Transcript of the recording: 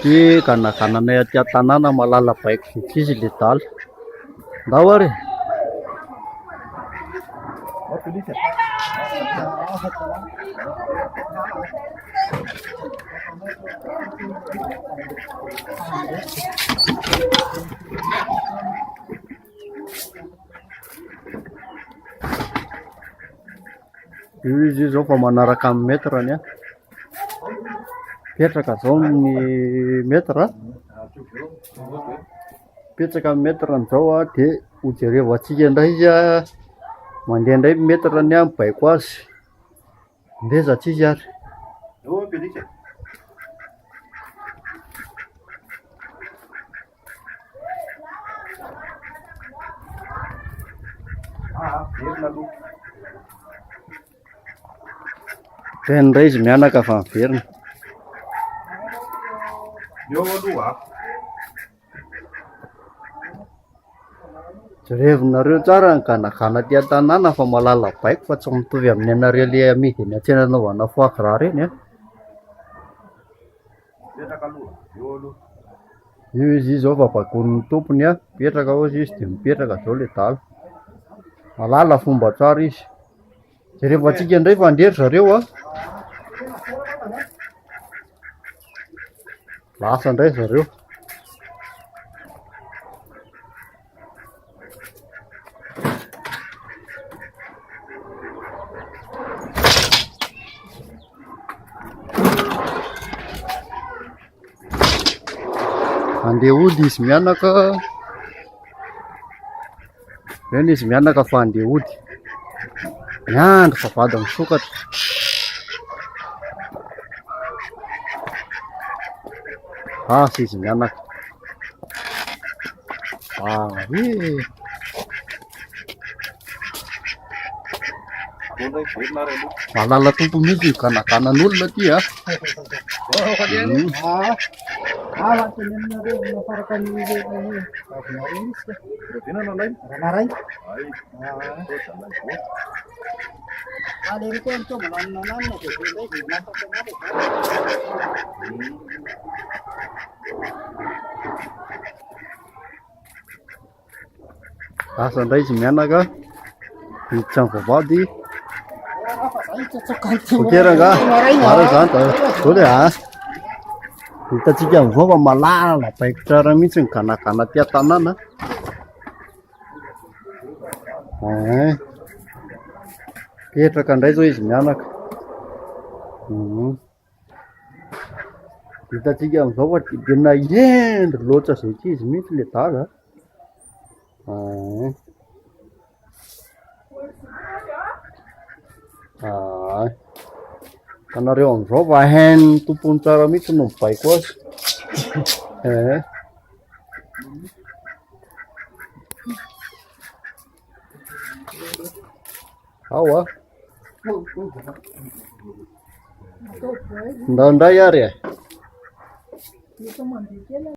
Ty ganagananay aty an-tanàna mahalala baiko vitsy izy ledala. Ndao ary e. Io izy io zao vao manaraka ny mètre-ny an. Mipetraka zao ny mètre. Mipetraka ny mètre-ny zao an, dia ho jerevantsika indray izy an, mandeha indray ny mètre-ny an, mibaiko azy. Ngeza tsy izy ary. Teny indray izy mianaka fa miverina. Eo aloha. Jerevinareo tsara ny ganagana aty an-tanàna fa mahalala baiko fa tsy mitovy amin'ny anareo le amidy eny an-tsena anaovana foie gras ireny an. Mipetraka aloha, eo aloha. Io izy izao fa bakoin'ny tompony an, mipetraka hozy izy dia mipetraka zao le dala. Mahalala fomba tsara izy. Jerevantsika indray fa andeha ry zareo an. Lasa indray zareo. Andeha hody izy mianaka. Eny izy mianaka fa andeha hody. Miandry fa vady misokatra. Asa izy mianaka. Ah, eh. Mahalala tompo mihitsy ny ganaganan'olona aty a. Lasa indray izy mianaka miditra ny vavahady. Ok rangahy, marina izany da zao le a. Hitantsika amin'izao fa malala baiko tsara mihitsy ny ganagana aty an-tanàna. Ein. Mipetraka indray izao izy mianaka. Hitantsika amin'izao fa dia tena hendry loatra izay tsy izy mihitsy ilay dada a. Ein. Ay. Hitanareo amin'izao fa hain'ny tompony tsara mihitsy no mibaiko azy. Ein. Ao a. Ndao indray ary e.